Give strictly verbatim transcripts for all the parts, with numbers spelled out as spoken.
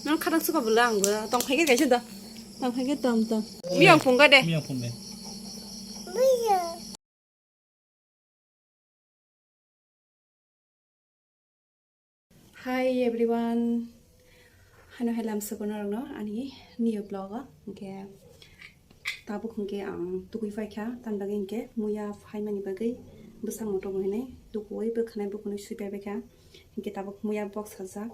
Nang khatak suka bwla ang bwla. Tong phai khe kaisa da. Tong phai khe tom tom. Miyang phung ga de. Miyang phung de. Hi everyone. Hano helam sukono rokno ani new vlog o. Hingke tabuk hingke ang tukui paikha, tamni bagwi hingke muya phaimani bagwi bwsang motom hinui tukui bwkhanai bukhunui sui pai baikha. Hingke tabuk muya bok sajak.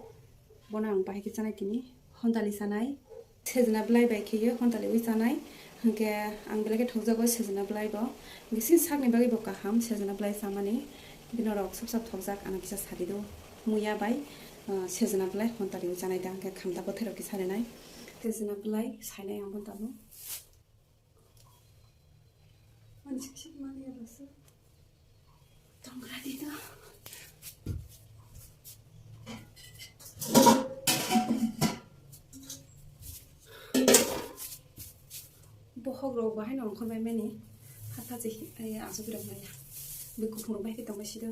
Bono ang bahai khe chanai tini, hontali chanai, sejna bwlai bai khe hontali ui chanai. Hingke ang belai khe thokjago sejna bwlai bo. Hingke sini sakni bagwi bo kaham sejna bwlai chamani. Bini rok sop sop thokjak ano kisa sadi do. Muya bai, ah, sejna bwlai hontali ui chanai da hingke khamta bwthai rok kisa rinai. Sejna bwlai sainai ang bo tabuk. Manchik sik mani ya basa. Tongkra di da. Bohok rok bahai no ongkhor bai mani. Hata je, eh, asuk rok maya. Bikuk rok bai tongma sido.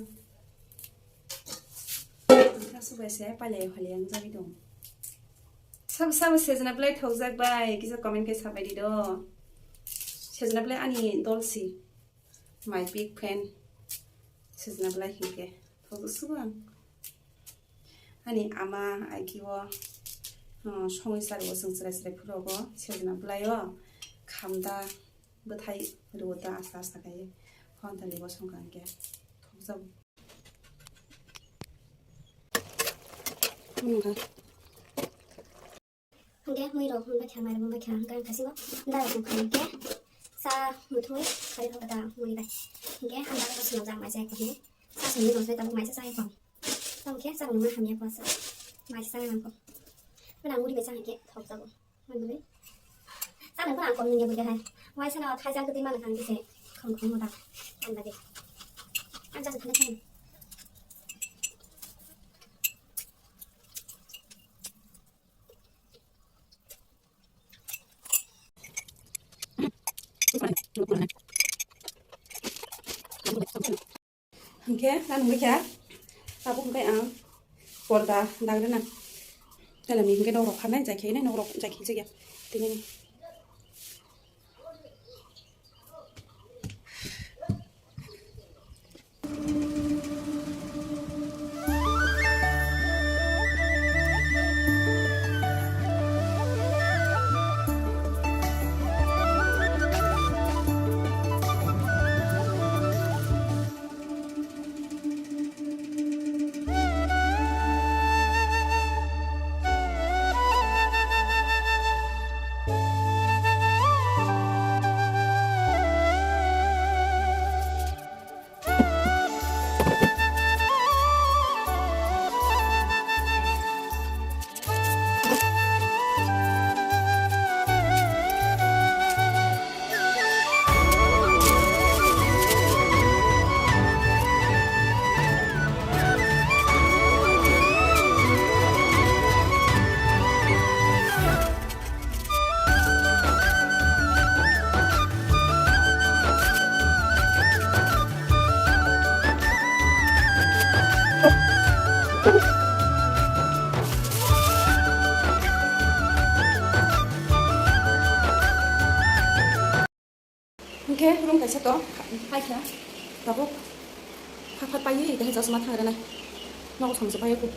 Ang kha subai se palya palya ang jagwi tong. Sabo sabo sejna bwlai thokjak bai kisa comment khe sabai di do. Sejna bwlai ani dol si. My big fan. Sejna bwlai hinkhe thokjak sugo ang. Ani ama agi o, uh, songwi chari o chwng chwrai chwrai phuru rogo sejna bwlai o khamda bwthai rw ta asta asta khai. Hontali bo songkha hinkhe thokjak. Hingke mui rok hwnba kha, mairok hwnba kha, hingke ang khasingo dara tong kha, hingke cha muthungwi kari kha da mui bai. Hingke ang dara tong swnamjak mai chai kha, hingke cha swnamwi tong swnai tabuk mai cha chai kha. Tamo khe cha rwngma hamya kha sa, mai cha chai nang kha. Bwrang muri bai cha hingke thok jago. Manwi. Sana pura kom nungya bujai hai. Wai sana khai jang kati mana kang kise. Khom khom mota. Anda de. Anja sa khana khana. Hingke nang nungkha tabuk hingke ang porda dagrina. Telami hingke nok rok pharnai jai khe nai nok rok jai khe jagya tini. Hingke room kaisa to, paikha, tabuk, phak phak paiwi, tei chosma thangrwnai, nogo samsa paiwi,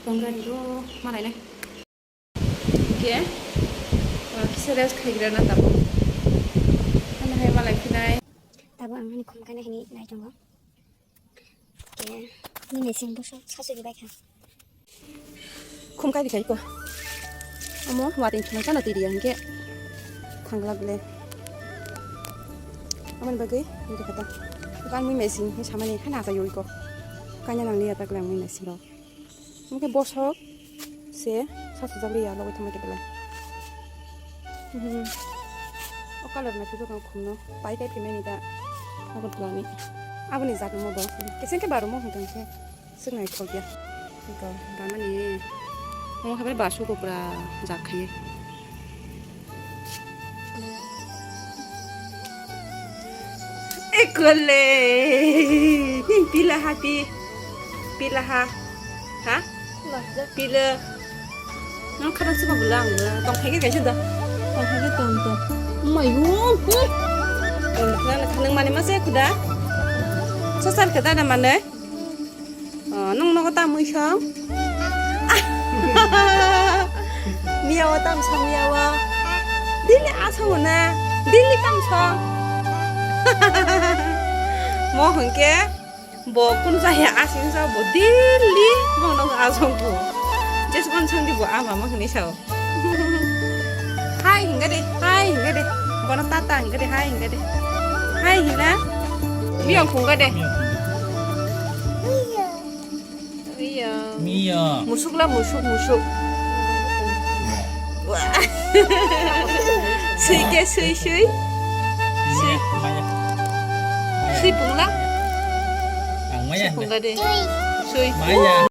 tongrani ro, malainai. Hingke, ah, kisa rest khaigrana tabuk, ano hai malai phinai. Tabuk ang ani khum kaina hini nai tongo. Ke, ni machine boso sasu di bai kha. Khum kai di kai ko. Amo wating khum kana tiri ang ke. Thangla ble. Amon bagai, ini kata. Kan mui machine, ni samani khana asa yoi ko. Kanya nang liya tak lang mui machine ro. Mungkin bosok. Se, sa sujak liya, logoi thangma khe belai. Mhm. O color na thujak ang khumno. Pai kai phimani da. Abo twlangni. Aboni jat mo bo. Keseng khe baro mo hwnkhe. Swngnai thok ya. Iko, bamani. Mo khe ba su ko pura jak khaye. Ekole. Pila ha pi. Pila ha. Ha? Pila. Nang khana suka bula ang tong phege kaisa da. Tong phege tong tong. Mai bu. Nang khana mani mase kuda. Sosar keda da mane. Oh, nung nogo tam ui song. Miyawa tam song miyawa. Dili asong na. Dili tam song. Mo hwnkhe bo kun jaya asing sa bo dili mo nogo asong bo. Jeswan song di bo ama mo hwnwi sao. Hai hinga de, hai hinga de. Bono tata hinga de, hai hinga de. Hai hina. Miyong phunga de. Miyong. Miyong. Musuk la musuk, musuk. Wah. Sui ke sui, sui. Miyong, maya. Sui pungla. Ang maya. Sui pungla de. Sui. Maya.